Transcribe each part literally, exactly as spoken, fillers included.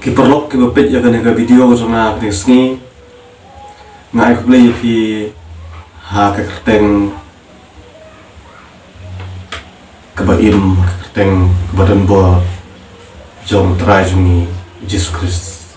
Ki paralok kiba peit ïa kane ka video ka jong nga kane ka sngi, nga ai khublei ïa phi ha ka kyrteng kaba im, ha ka kyrteng kaba donbor jong U Trai jong ngi Jisu Khrist.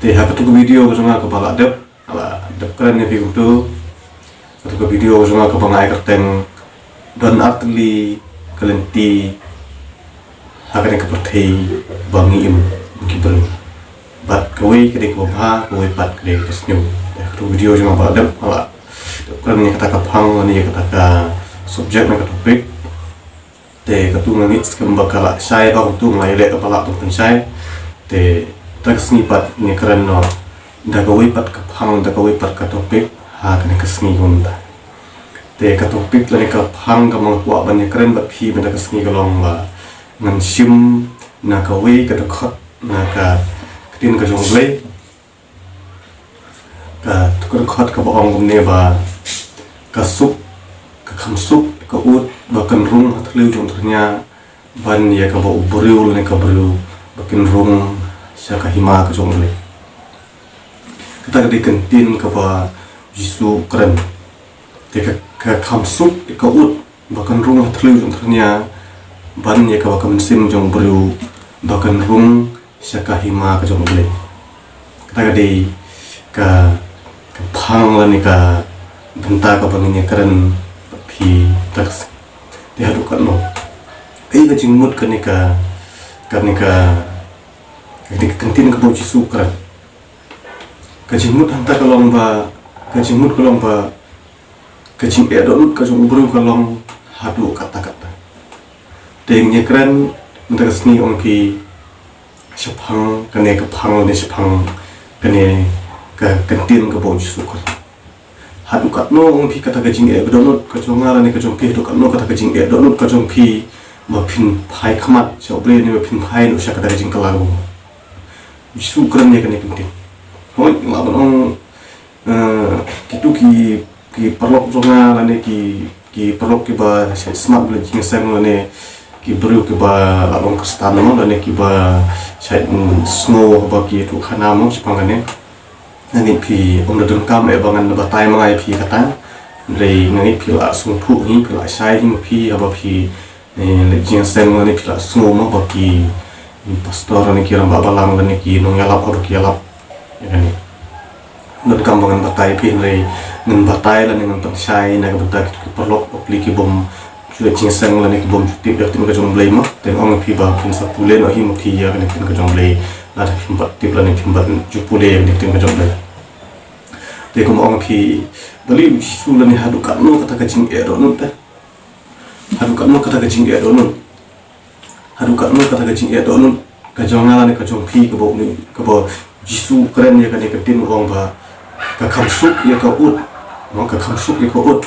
Te ha katu ka video ka jong nga kaba la dep, la dep kren ïa phi kumtu. Katu ka video ka jong nga kaba nga ai kyrteng Don artylli ka lynti ha kane ka pyrthei ba ngi im ki briew. Bad kawei ka dei kaba bha, kawei pat ka dei kaba sniew. Te katu ka video jong nga ba la dep, la dep kren ïa kata ka phang lane ïa kata ka subject ne ka topic. Te katu nga ngeit skhem ba ka la shai, ba katu nga ïaleh kaba la tang pynshai. Te kata ka sngi pat ngi kren noh da kawei pat ka phang, da kawei pat ka topic ha kane ka sngi kumta. Te ka topic lane ka phang kaba nga kwah ban ïakren bad phi mynta ka sngi ka long ba ngan shim na kawei ka dkhot na ka ktien ka jong U Blei. Ka dkhot kaba ong kumne ba ka suk, ka kham suk ka ut ba kan rung ha thliew jong tyrnia ban ïa kaba u briew lane ka briew ba kin rung sha ka hima ka jong U Blei. Kata ka dei ka ktien kaba Jisu u kren. Te ka, ka kham suk ka ut ba kan rung ha thliew jong tyrnia ban ïa kaba ka mynsiem jong u briew ba kan rung sha ka hima ka jong U Blei. Kata ka dei ka, ka phang lane ka bynta kaba ngin ïakren bad phi mynta ka sngi. Te haduh katno, kaei ka jingmut kane ka, kane ka, kane ka ktien kaba u Jisu u kren? Ka jingmut hangta ka long ba, ka jingmut ka long ba ka jingeh dohnud ka jong u briew ka long haduh katta katta. Te ngin ïakren mynta ka sngi, ong phi, shaphang kane ka phang lane shaphang kane ka, ka ktien kaba u Jisu u kren. Haduh katno, ong phi, kata ka jingeh dohnud ka jong nga lane ka jong phi, haduh katno kata ka jingeh dohnud ka jong phi ba phin phai khmat sha U Blei ne ba phin phai noh sha kata ka jingkylla kaba mut? U Jisu u kren ïa kane ka ktien. Hooid, nga lah ban ong, eh, kitu ki, ki paralok jong nga lane ki, ki paralok kiba shait smat bad leit jingïaseng lane ki briew kiba la long Khristan mo, lane kiba shait, mm, sngew haba ki ïathuh khana mo shaphang kane. Nga ngeit phi ym da donkam eh ba ngan batai ma nga ïa phi kata. Hynrei nga ngeit phi la sngewthuh hi, phi la shai hi ma phi haba phi, eh, leit jingïaseng lane phi la sngew mo ba ki pastor lane ki rangbah balang lane ki nongïalap haba ki ïalap ïa kane. Ym da donkam ba ngan batai ïa phi, hynrei ngan batai lane ngan pynshai na ka bynta kito ki paralok bapli ki bym ju leit jingïaseng lane ki bym ju tip ïa ka ktien ka jong U Blei mo. Te nga ong ïa phi ba phin sa pule noh hi ma phi ïa kane ka ktien ka jong U Blei. Lada phim pat tip lane phim pat ju pule ïa kane ka ktien ka jong U Blei. Te kumba ong ïa phi, balei u Jisu lane haduh katno kata ka jingeh dohnud te? Haduh katno kata ka jingeh dohnud? Haduh katno kata ka jingeh dohnud ka jong nga lane ka jong phi kaba une, kaba u Jisu u kren ïa kane ka ktien, u ong ba ka kham suk ïa ka ut. Mo, ka kham suk ïa ka ut.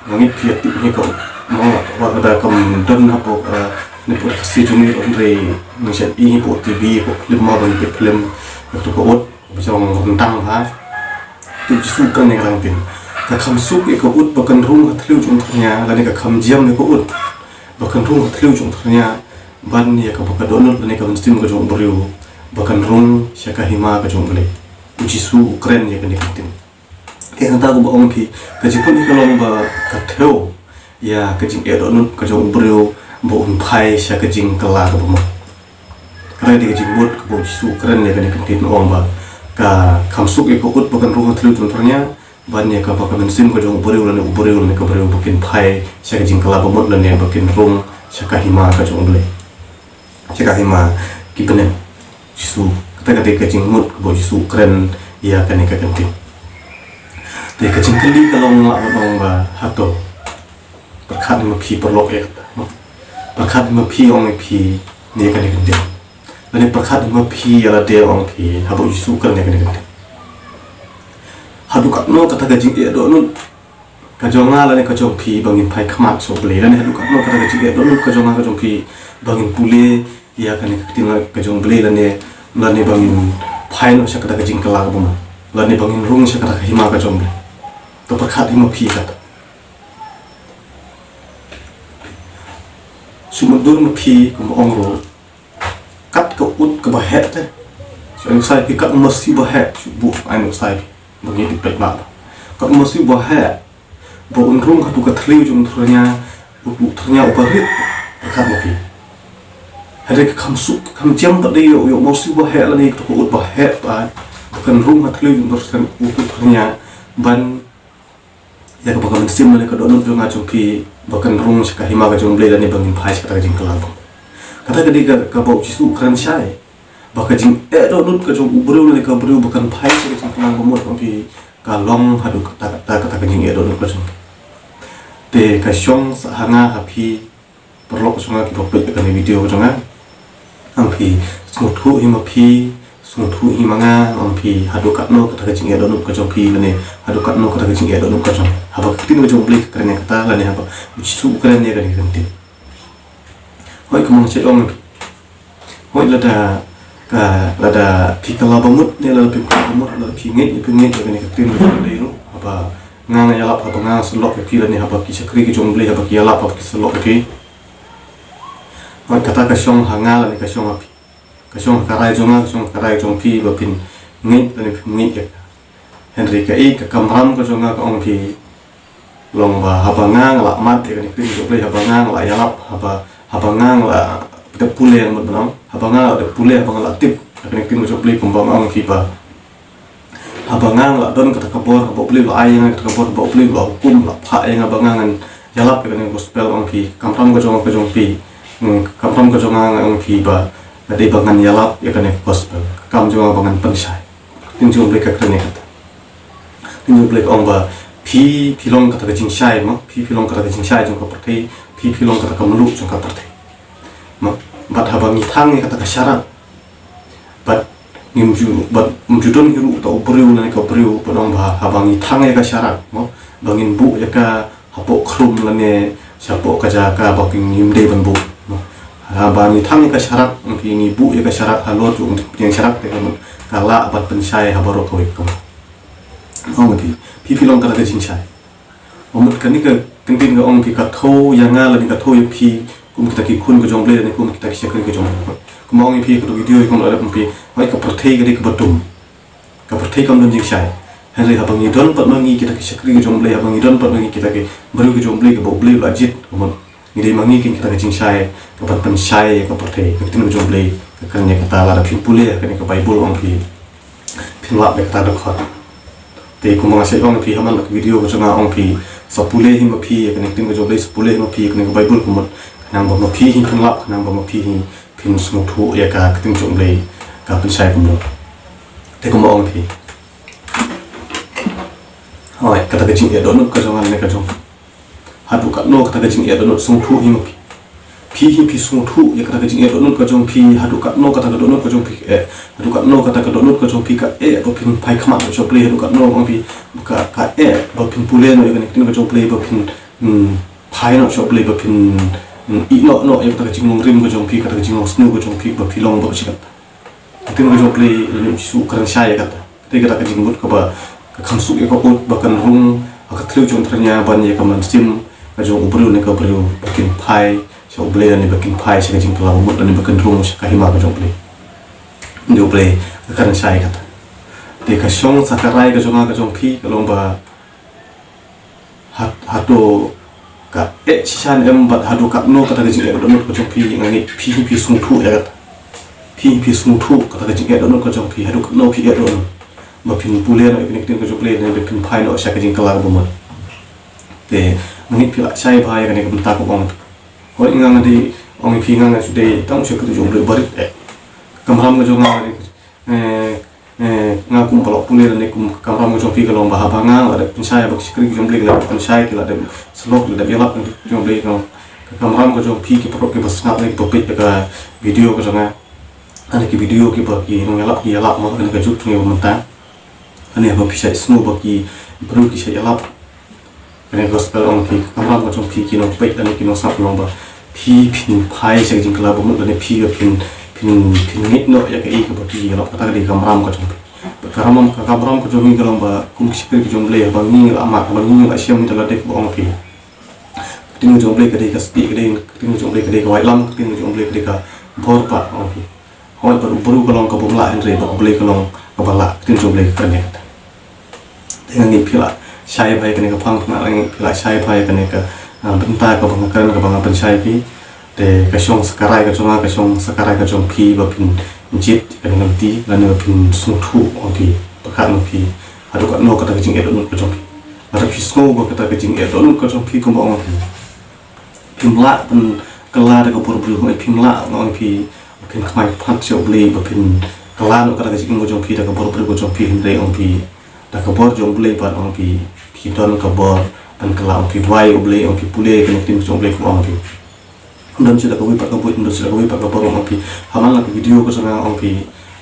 Nga ngeit phi ïa tip hi ka ut. Mo, wat lada kam don hapoh, eh, ne hapoh Khasi jong ngi ruh, hynrei ngi shait i hapoh T V, hapoh film mo, ban peit film, ïa katu ka ut. Ba jong ryntang bha. Te u Jisu u kren ïa kata ka ktien. Ka kham suk ïa ka ut ba kan rung ha thliew jong tyrnia, lane ka kham jiam ïa ka ut ba kan rung ha thliew jong tyrnia ban ïa kaba ka dohnud lane ka mynsiem ka jong u briew ba kan rung sha ka hima ka jong U Blei. U Jisu u kren ïa kane ka ktien. Te hangta kumba ong phi, ka jingpynlong ka long ba ka thew ïa ka jingeh dohnud ka jong u briew ba un phai sha ka jingkylla kaba mut. Kata ka dei ka jingmut kaba u Jisu u kren ïa kane ka ktien, u ong ba ka kham suk ïa ka ut ba kan rung ha thliew jong tyrnia ban ïa kaba ka mynsiem ka jong u briew lane u briew lane ka briew ba kin phai sha ka jingkylla ba mut lane ba kin rung sha ka hima ka jong U Blei. Sha ka hima ki bneng Jisu. Kata ka dei ka jingmut kaba u Jisu u kren ïa kane ka ktien. Te ka jingkylli ka long, nga lah ban ong ba hato pyrkhat hi ma phi paralok ïa kata, no? Pyrkhat hi ma phi, ong ïa phi, ne kane ka ktien? Lane pyrkhat hi ma phi ïa lade, ong ïa phi, haba u Jisu u kren ïa kane ka ktien? Haduh katno kata ka jingeh dohnud ka jong nga lane ka jong phi ba ngin phai khmat sha U Blei? Lane haduh katno kata ka jingeh dohnud ka jong nga ka jong phi ba ngin pule ïa kane ka ktien ka jong U Blei lane, lane ba ngin phai noh sha kata ka jingkylla kaba mut, lane ba ngin rung sha kata ka hima ka jong U Blei? To pyrkhat hi ma phi kata. Shu mutdur ma phi kumba ong ruh, kat ka ut kaba heh te, Shu ai nuksa ïa phi kat u masi uba heh, shu buh ai nuksa ïa phi. Ba ngi tip peit ba. Kat u masi uba heh, ba un rung haduh ka thliew jong u thyrnia, u thyrnia uba rit, kat ma phi. Hynrei ka kham suk, ka kham jem pat de ïa u, ïa u masi uba heh lane ïa ka ut ba heh pat, ba kan rung ha thliew jong u thyrnia, ban ïa kaba ka mynsiem lane ka dohnud jong nga jong phi ba kan rung sha ka hima ka jong U Blei lane ba ngin phai sha kata ka jingkylla. Kata ka dei ka, kaba U Jisu u kren shai. Ba ka jingeh dohnud ka jong u briew lane ka briew ba kan phai sha ka jingkylla ba mut ong phi ka long haduh kata, kata, kata ka jingeh dohnud ka jong. Te ka shong sa ha nga ha phi, paralok jong nga kiba peit ïa kane ka video jong nga. Ong phi sngewthuh hi ma phi, sngewthuh hi ma nga, ong phi haduh katno kata ka jingeh dohnud ka jong phi lane haduh katno kata ka jingeh dohnud ka jong. Haba ka ktien ka jong U Blei ka kren ïa kata lane haba U Jisu u kren ïa kane ka ktien. Hooid, kumba nga shait ong, hooid, lada ka, lada phi kylla ba mut ne lada phim kylla ba mut, lada phi ngeit ne phim ngeit ïa kane ka ktien ka jong U Blei ruh, haba nga nga ïalap, haba nga nga syllok ïa phi lane haba ki shakri ki jong U Blei haba ki ïalap haba ki syllok ïa phi. Hooid, kata ka shong ha nga lane ka shong ha phi. Ka shong ha ka rai jong nga, ka shong ha ka rai jong phi ba phin ngeit lane phim ngeit ïa ka. Hynrei kaei ka kamram ka jong nga ka ong phi, long ba haba nga nga la mad ïa kane ka ktien ka jong U Blei, haba nga nga la ïalap, haba, haba nga nga la dep pule, mut ban ong, haba nga la dep pule, haba nga la tip ïa kane ka ktien ka jong U Blei, kumba nga ong phi ba haba nga nga la don kata ka bor, haba U Blei u la ai ïa nga kata ka bor, haba U Blei u la hukum, la phah ïa nga ba nga ngan ïalap ïa kane ka gospel, ong phi, kamram ka jong nga ka jong phi, mm, kamram ka jong nga, ong phi, ba ka dei ba ngan ïalap ïa kane ka gospel. Ka kam jong nga ba ngan pynshai. Ktien jong U Blei ka kren ïa kata. Ktien jong U Blei ka ong ba phi, phi long kata ka jingshai, mo, phi, phi long kata ka jingshai jong ka pyrthei, phi, phi long kata ka mluh jong ka pyrthei. Mo, bad haba ngi thang ïa kata ka sharak, bad ngim ju, bad ym ju don hi ruh uta u briew lane ka briew ban ong ba haba ngi thang ïa ka sharak, mo, ba ngin buh ïa ka hapoh khrum lane shapoh ka jaka ba ngim dei ban buh. Haba ngi thang ïa ka sharak, ngi, ngi buh ïa ka sharak halor jong ka sharak te ka mut ka lah ban pynshai ha baroh kawei ka mut. Ong phi, phi, phi long kata ka jingshai. Ong mut kane ka ktien ka ong phi ka thew ïa nga lane ka thew ïa phi kum kita ki khun ka jong U Blei lane kum kita ki shakri ka jong U Blei. Kumba ong ïa phi ka tu video kum la dep ong phi, hooid, ka pyrthei ka dei kaba dum. Ka pyrthei kam don jingshai. Hynrei haba ngi don pat ma ngi kita ki shakri ka jong U Blei, haba ngi don pat ma ngi kita ki briew ka jong U Blei kaba U Blei u la jied, ka mut ngi dei ma ngi kin kita ka jingshai, ka ban pynshai ïa ka pyrthei. Ka ktien ka jong U Blei ka kren ïa kata, lada phi pule ïa kane ka Baibl ong phi, phin lap ïa kata dkhot. Te kumba nga shait ong ïa phi ha man la ka video ka jong nga, ong phi sa pule hi ma phi ïa kane ka ktien ka jong U Blei, sa pule hi ma phi ïa kane ka Baibl, ka mut khnang ba ma phi hi phin lap, khnang ba ma phi hi phin sngewthuh ïa ka ktien jong U Blei ka pynshai kumno. Te kumba ong phi, hooid, kata ka jingeh dohnud ka jong nga ne ka jong, haduh katno kata ka jingeh dohnud, sngewthuh hi ma phi. Phi hi phi sngewthuh ïa kata ka jingeh dohnud ka jong phi, haduh katno kata ka dohnud ka jong phi ka eh, haduh katno kata ka dohnud ka jong phi ka eh ba phin phai khmat sha U Blei, haduh katno ong phi ka, ka eh ba phin pule noh ïa kane ka ktien ka jong U Blei, ba phin, hmm, phai noh sha U Blei, ba phin, hmm, ïeh noh noh ïa kata ka jinglong rim ka jong phi, kata ka jinglong sniew ka jong phi, ba phi long ba u shi kat. Ka ktien ka jong U Blei lane U Jisu u kren shai ïa kata. Te kata ka jingmut kaba ka kham suk ïa ka ut ba kan rung ha ka thliew jong u thyrnia ban ïa ka mynsiem ka jong u briew ne ka briew ba kin phai sha U Blei lane ba kin phai sha ka jingkylla ba mut lane ba kan rung sha ka hima ka jong U Blei. Te U Blei ka kren shai ïa kata. Te ka shong sa ka rai ka jong nga ka jong phi ka long ba Hat-, hato ka eh shisha ne em bad hato katno kata ka jingeh dohnud ka jong phi, nga ngeit phi hi phi sngewthuh ïa kata. Phi hi phi sngewthuh kata ka jingeh dohnud ka jong phi, hato katno phi eh dohnud. Ba phin pule noh ïa kane ka ktien ka jong U Blei ne ba phin phai noh sha ka jingkylla kaba mut. Te nga ngeit phi lah shai bha ïa kane ka bynta kaba ong. Hooid, nga nga dei ong ïa phi, nga nga shu dei tang u shakri jong U Blei barit eh. Ka kamram ka jong nga nga dei, eh, eh, nga kum paralok pule lane kum ka kamram ka jong phi ka long ba haba nga la dep pynshai ba ki shakri ki jong U Blei ki la dep pynshai, ki la dep syllok, ki la dep ïalap ki jong U Blei, ka long ka kamram ka jong phi ki paralok kiba sngap ne kiba peit ïa ka video ka jong nga. Lane ki video kiba ki nongïalap ki ïalap mo ha kane ka juk jong ngi ba mynta. Lane haba phi shait sngew ba ki briew ki shait ïalap kane ka gospel, ong phi ka kamram ka jong phi ki nongpeit lane ki nongsngap ka long ba phi phin phai sha ka jingkylla ba mut lane phi ba phin, phin, phin ngeit noh ïa kaei kaba ki ïalap, kata ka dei ka kamram ka jong phi. Bad ka kamram, ka kamram ka jong ngi ka long ba kum ki shakri ki jong U Blei haba ngi la mad, haba ngi la shem, ngi la dei kaba ong phi. Ka ktien ka jong U Blei ka dei ka stieh, ka dei, ka ktien ka jong U Blei ka dei ka waitlam, ka ktien ka jong U Blei ka dei ka bor pat, ong phi. Hooid, bad u briew ka long ka bym lah, hynrei bad u Blei ka long kaba lah, ka ktien jong u Blei ka kren ïa kata. Te nga ngeit phi la shai bha ïa kane ka phang, nga ngeit phi la shai bha ïa kane ka, ah, bynta kaba nga kren, kaba nga pynshai phi. Te ka shong sakarai ka jong nga, ka shong sakarai ka jong phi, ba phin jied ïa kane ka lynti, lane ba phin sngewthuh ong phi, pyrkhat ong phi, haduh katno kata ka jingeh dohnud ka jong phi. Lada phi sngew ba kata ka jingeh dohnud ka jong phi kumba ong phi, phim lah pynkylla da ka bor briew, hooid phim lah, nga ong phi, ba phin kmai pat sha u Blei, ba phin kylla noh kata ka jingim ka jong phi da ka bor briew ka jong phi, hynrei ong phi, da ka bor jong u Blei pat ong phi, phi don ka bor pynkylla, ong phi, duwai u Blei, ong phi, pule kane ka ktien ka jong u Blei, kum ong phi. Ym don shuh da kawei pat ka buit, ym don shuh da kawei pat ka bor, ong phi. Ha man la ka video ka jong nga, ong phi,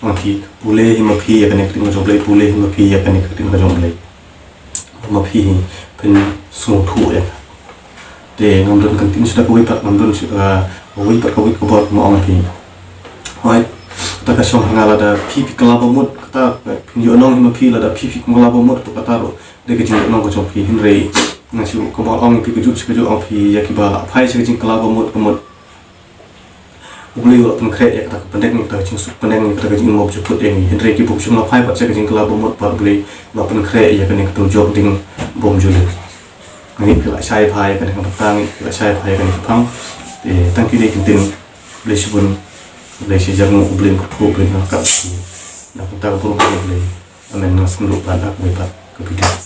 ong phi, pule hi ma phi ïa kane ka ktien ka jong u Blei, pule hi ma phi ïa kane ka ktien ka jong u Blei. Ma phi hi phin sngewthuh ïa ka. Te ngam don kyntien shuh da kawei pat, ngam don shuh da kawei pat kawei ka bor, ma ong phi. Hooid, kata ka shong ha nga, lada phi phi kylla bamut, kata phin ïohnong hi ma phi, lada phi phi kylla bamut, to kata ruh dei ka jingïohnong ka jong phi, hynrei nga shu kumba ong phi, kajuh shi kajuh ong phi, ïa kiba la phai sha ka jingkylla bamut, ka mut u Blei u la pynkhreh ïa kata ka pdeng, kata ka jingsuk pdeng, kata ka jingmop jukut ïa ngi. Hynrei kiba ym shym la phai pat sha ka jingkylla bamut pat, u Blei u la pynkhreh ïa kane ka tnum jop ding bym ju leh. Nga ngeit phi la shai bha ïa kane ka bynta, nga ngeit phi la shai bha ïa kane ka phang. Te tang kine ki ktien, khublei shibun, khublei shibun, U Blei un kyrkhu, U Blei un ryngkat bad phi. Na ka bynta ka burom ka jong U Blei. Amen. Nga sngewthuh ba la dap kawei pat ka video.